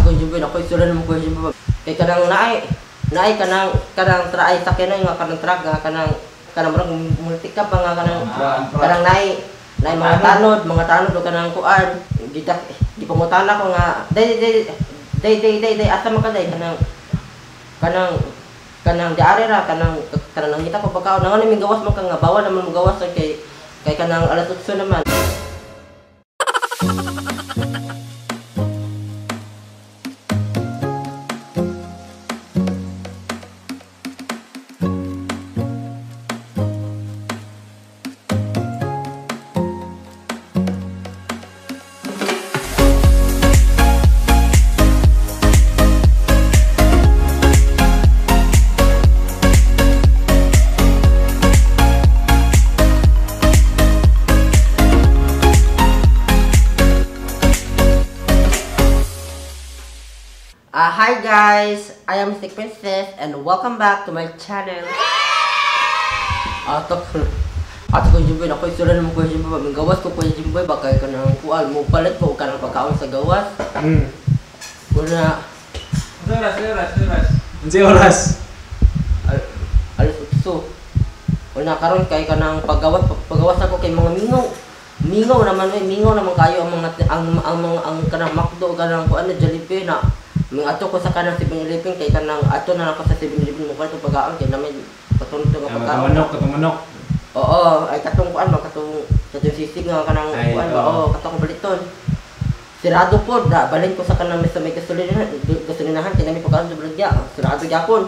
Ato ko Jimboy, ako isura mo ko Jimboy. Kay kanang naay naay kanang kanang traay sakyanan nga kanang truck nga kanang kanang murag multicab nga kanang kanang naay naay mga tanod o kanang kuan gidak gipangutana ko nga day day day day day day asa man ka day kanang kanang kanang diari ra kanang kanang nangita ko pagkaon nangan ning gawas man ka nga bawal naman mo gawas kay kay kanang alas 8 naman. Hi guys, I am Mystic Princess and welcome back to my channel. Ato ko Jimboy, ako isura mo ko Jimboy, gawas ko ko Jimboy ba kay kanang kuan mo palit ko kanang pagkaon sa gawas. Una oras oras oras. Unsay oras? Alas 8. Una karon kay kanang paggawas paggawas ako kay mga mingaw. Mingaw naman oy, mingaw naman kayo ang mga ang kanang McDo kanang kuan na Jollibee na. Mga ato ko sa kanang 7-Eleven kay kanang ato na ako sa 7-Eleven mo kato pagkaon kay namin patungtong nga pagkaon. Katong manok, Oo, ay katong kuan ba katong katong sisig nga kanang kuan ba oo, katong baliton. Sirado pod da balin ko sa kanang sa may gasolinahan, gasolinahan kay namin pagkaon sa balagya. Sirado gyapon.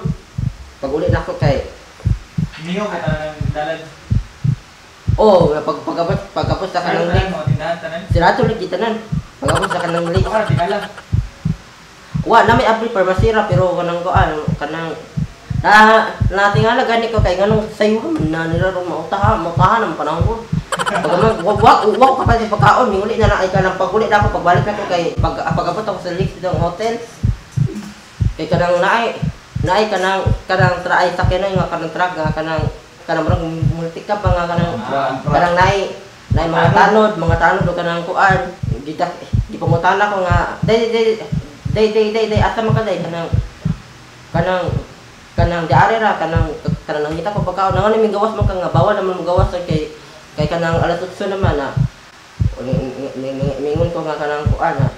Pag uli nako kay mingaw ka tanang dalan. Oo, pag pagabot pagabot sa kanang sirado lagi tanan. Pagabot sa kanang lake. Wa na may abri pharmacy ra pero kanang kuan kanang na natingala gani ko kay nganong sayo man na nila ro mautaha mautaha naman panahon ko. Pag wa wa ka pa sa pagkaon minguli na lang ay kanang paguli na ako pagbalik na ko kay pag pagabot ako sa lake sa hotel kay kanang naay naay kanang kanang traay sakyanan nga kanang truck nga kanang kanang murag multicab nga kanang kanang naay naay mga tanod o kanang kuan gidak gipangutana ko nga day day day day day day asa man ka day kanang kanang kanang diari ra kanang kanang nangita ko pagkaon nangan ning gawas man ka nga bawal naman mo gawas kay kay kanang alas 8 naman na mingon ko nga kanang kuan ha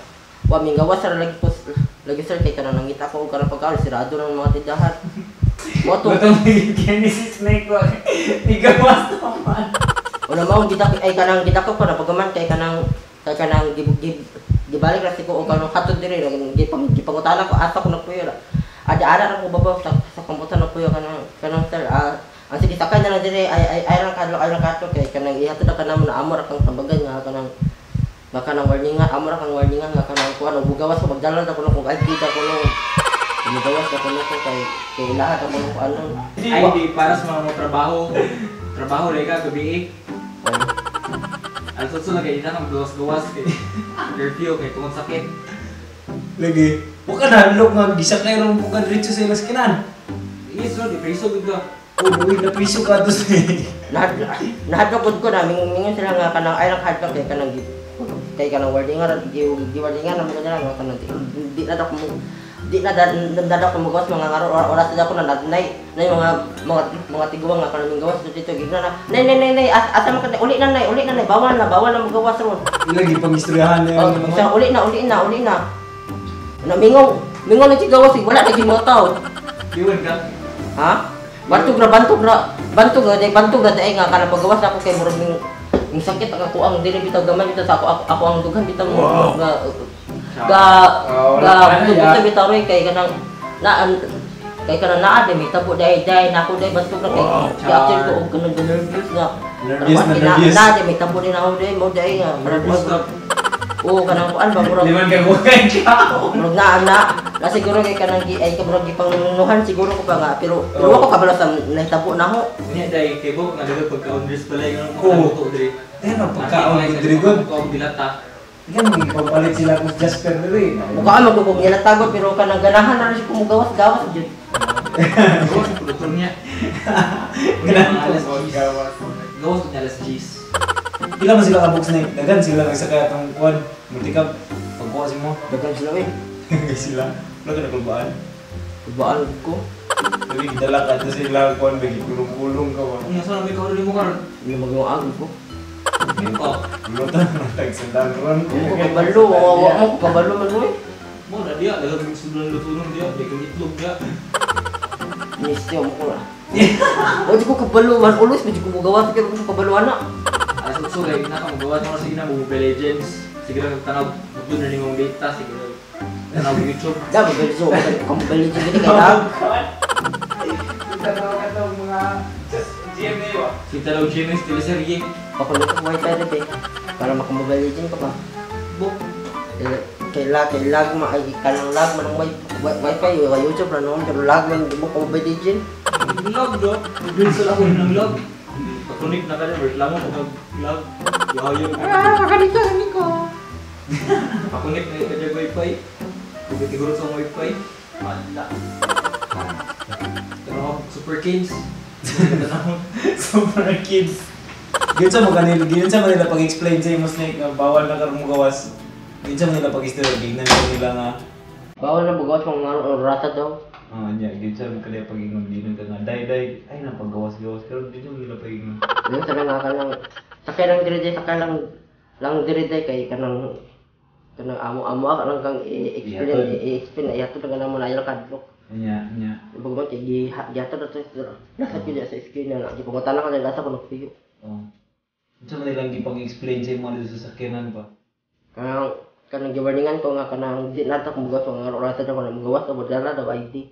wa minggawas ra lagi ko lagi sir kay kanang nangita ko og kanang pagkaon sirado nang mga tindahan mo to kini si Snake ko ni gawas naman una mao gita ay kanang gita ko para pagaman kay kanang gibalik ra ko og kanang hatod diri gipangutana ko asa ko nagpuyo ra ada ara ra ko babaw sa komputer nagpuyo kanang kanang sir ang sige sakay na lang diri ay ay ra kadlo ay ra kadto kay kanang ihatod ra kanamo na amo ra kang tambagan nga kanang baka nang warningan amo ra kang warningan nga kanang kuan og gawas ko magdala ra kuno kung ID ta kuno gawas ra kuno ko kay kay lahat ako kuno ano ID para sa mga mo trabaho trabaho ra ka gabi. Alas 8 na kay ina kang gawas-gawas kay curfew kay tungod sakit. Lagi, wa ka nahadlok nga gisakay ra mo ka diretso sa ilang sakinan. Yes, no, di priso gud ka. Oh, uy, na priso ka to sa. Nahadlok gud ko na mingon sila nga kanang ay lang hadlok kay kanang warningan gi warningan na mo kanang nga kanang di na ko di na dada ko mugawas mga ngaro oras na ako na nay nay mga tiguang nga kanang gawas dito gigna na nay nay nay nay asa man ka uli na nay bawal na mugawas ron lagi pangistoryahan na yun oh, uli na uli na uli na na mingon mingon na gawas wala na gimotaw diwan ka ha bantog ra day bantog ra day nga kanang paggawas ako kay murag ning sakit ang ako ang dili bitaw gamay bitaw sa ako ako ang dughan bitaw nga ga ga bitaw roy kay kanang naan kay kanang naa de mitabo day day nako day bantog ra kay gi-actually ko og kanang nervous nga nervous na de mitabo din ako day mo day nga nervous ka oo kanang kuan ba murag di man kay buhay ka murag naa na siguro kay kanang gi ay murag gipangnunuhan siguro ko pa nga pero pero ako kabalo sa nahitabo na ho niya day kay bo nga dili pagkaon diri balay nga makaluto diri eh no pagkaon diri gud pagkaon dilata. Yan, magpapalit sila kung Jasper diri. Mukha man ko kung nilatago pero kanang ganahan na rin siya kumugawas-gawas jud. Gawas sa produktor niya. Ganahan ko gawas. Gawas niya alas 10. Pila man sila ka box na daghan sila nagsakay atong kuan multicab pagkuha si mo. Daghan sila eh. Kay sila. Wala ka nakulbaan. Kulbaan ko. Sabi, gidala ka ito sila kuan ba kulong-kulong ka ba? Ang nasa na may kaon mo karon. Hindi magawa ko. Ko. Luto na tagsundan ron. Mo ko kabalo, wa mo ko kabalo man oy. Mo na diya, daghang mig sudlan lutunon diya, daghang itlog diya. Mistyo mo ko lah. O di ko kabalo man ulos medyo ko mugawas pero ko kabalo ana. Alas 8 kay na ka magawa mo sige na Mobile Legends. Sige lang tanaw, bukod na nimong data sige lang. Tanaw YouTube. Da mobile so ka mobile legend gani kay lag. Kita ka tong mga GMA ba? Sige tanaw GMS teleserye. Pakulit ko wifi rin eh. Para maka mobile legend ka pa. Buk. Kay lag ma ay kanang lag man ang wifi o YouTube ra noon pero lag man di mo ka mobile legend. Vlog do. Build sa ako ng vlog. Pag-connect na ka reklamo ko mag vlog. Yayo. Ah, kaniko kaniko. Pa-connect na ito yung wifi. Kung siguro sa wifi. Wala. Pero ako, Super Kids. Super kids. Giyon sa mo kanila, giyon sa nila pag-explain sa imo Snake nga bawal na karon mo gawas. Giyon sa nila pag-istorya, gignan ko nila nga. Bawal na bugawas pang rata daw. Ah, nya, giyon sa mo kanila pag-ingon ginon ka nga day day ay na paggawas-gawas karon di mo nila pag-ingon. Yung sa nga kanang sakay lang diri day, sakay lang lang diri day kay kanang kanang amo-amo ka lang kang i-explain i-explain na ihatod na mo na ila kadlok. Nya, nya. Ibig kay gihatod na to nasa gyud sa screen na gipangutana ka nila sa kuno piyo. Oh. Unsa man nilang gipag-explain sa imo dito sa sakyanan pa? Kanang kanang giwarningan ko nga kanang di na ta kumugawas nga rata daw kanang mugawas o dala daw ID.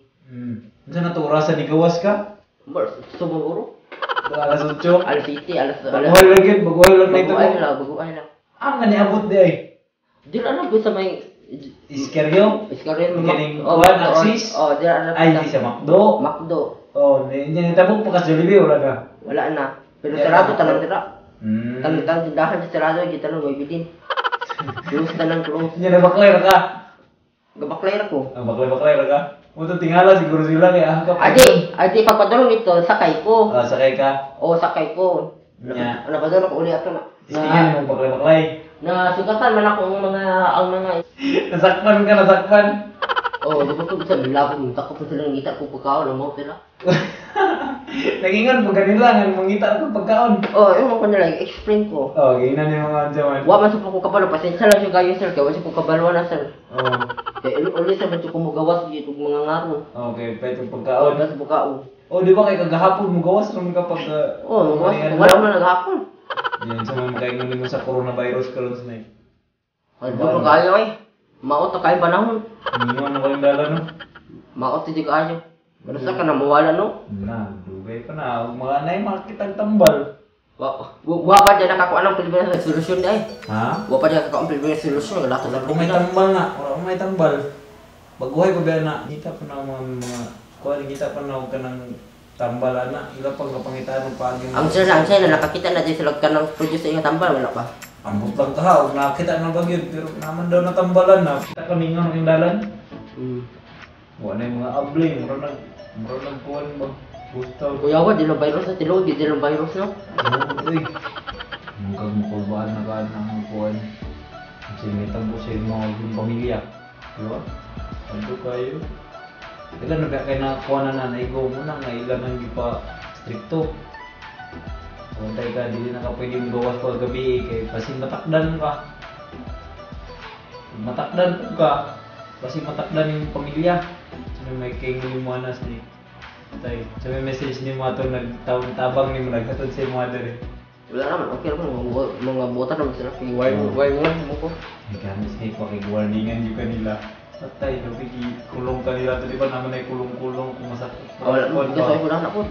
Unsa na to orasa ni gawas ka? Bar sumuguro. Alas 8. Alas 7, alas alas. Baguhay lang yun, baguhay lang na ito. Baguhay lang, baguhay lang. Ah, nga niabot di ay. Di na lang sa may Iskeryo? Iskaryo Kining kuan, Axis? Oh, di na Ay, di sa McDo. McDo. Oh, ni tabok pa ka sa Jollibee, wala na. Wala na. Pero sarado tanan dira. Hmm. Tanan tindahan sa sarado kita lang may bilin. Close tanan close. Nya na baklay ra ka. Gabaklay ra ko. Ang baklay-baklay ra ka. Mo to tingala siguro sila kay ah ka. Adi, adi pagpadulong ito sakay ko. Ah, sakay ka. O sakay ko. Nya. Ano ba doon ako uli ato na. Tistingan mo baklay-baklay. Na sugatan man ako ang mga Nasakpan ka, nasakpan. Oh, di ba ko sa bilabo takot ko sila ngita ko pagkaon mo sila. Nagingon pag kanila nga mangita ko pagkaon. Oh, yung mga nila explain ko. Oh, ginan yung mga jaman. Wa man sa ko kabalo pasensya lang siya kayo sir kay wa sa ko kabalo na sir. Oh. Kay uli sa man ko mugawas dito mga ngaro. Okay, petong Oh, pagkaon. sa pagkaon. Oh, di ba kay kagahapon mo gawas ra man kapag Oh, gawas wala man naghapon. Yan sa mga makaingon nimo sa coronavirus karon sa night. Ay, ko kayo ay. Maot na kayo panahon. Ningon na kayong dala no. Maot di kayo. Pero sa ka na mawala no. Na, dugay pa na. Mga anay makitang tambal. Wa wa pa dyan nakakuha ng Pilipinas solusyon dai. Ha? Wa pa dyan nakakuha ng Pilipinas solusyon wala ka Wala ko may tambal na. Wala ko may tambal. Baguhay pa ba na? Ngita pa na mga mga kuan ngita pa na og kanang tambal ana. Ila pang kapangitaan og paagi. Ang sir ang sir na nakakita na dyan sila kanang produce sa iyong tambal wala pa. Ambot lang ka ha, og nakita na ba gyud pero naman daw natambalan na. Kita ka mingon ang dalan. Wa na yung mga abli, mura nag kuan ba. Gusto. Kuya wa di lang virus na tiluod di lang virus no. Uy. Mungkag mukulbaan na ka na ang kuan. Kasi may tabo sa imong yung pamilya. Di ba? Ano kayo? Teka, na ba kay nakakuha na na, naigo mo na, nga ilan ang gipa stricto. Puntay ka, di na ka pwede gawas pa gabi kay basin matakdan ka. Matakdan po ka, basin matakdan yung pamilya. Sabi may kay mo anas ni. Tay, sabi message ni mo ato nagtawang tabang ni mo naghatod sa imo dere. Wala naman okay naman mga buta naman sila kay wire wire mo ko. Ay gamis ni ko kay warningan yung kanila. Patay, gabi kulong kanila to di ba naman ay kulong-kulong kung masakit. Wala mo kasi ko na po.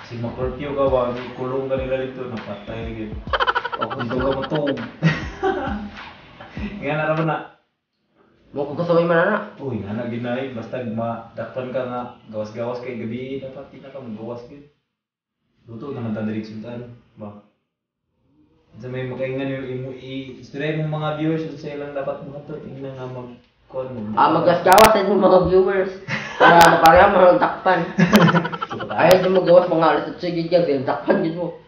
Si ma-curfew ka ba, may kulong kanila dito, napatay lagi. Ako Dito ka matuog. Nga na raman na. Mo ko kasaway man ana. Uy, nga na ginay, basta madakpan ka nga, gawas-gawas kay gabi, dapat di na ka magawas gid. Luto naman ta diri sultan, ba? Sa may makaingan yung imo i-istorya mong mga viewers sa ilang dapat buhaton, ingna nga mag kuan mo. Ah, magasgawas sa inyong mga viewers. Para mapareha mo ang takpan. Ayaw di mo gawas mga alas 8 gid yan, takpan gid mo.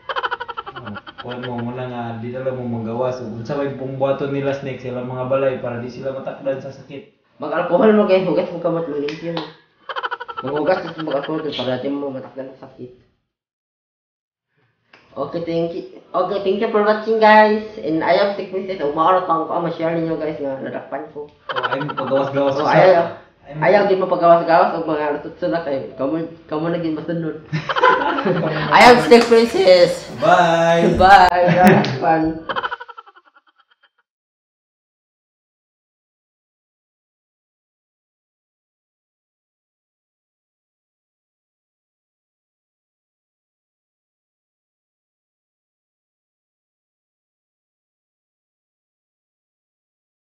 Kuan mo muna nga di na lang mo magawas ug unsa may pungbuhaton nila Snake sila mga balay para di sila matakdan sa sakit. Mag-alcohol mo guys, hugas mo kamot mo limpyo. Maghugas ka mag-alcohol para di mo matakdan ng sakit. Okay, thank you. Okay, thank you for watching, guys. And I have sick princess. Umaarot pa ako ma-share ninyo, guys, nga nadakpan ko. Oh, ay mo pagawas-gawas. Oh, ayaw. Ayaw din mo pagawas-gawas og mga lusot na kayo. Kamo kamo na gid masunod. I am Stick Princess. Bye. Bye. Nadakpan.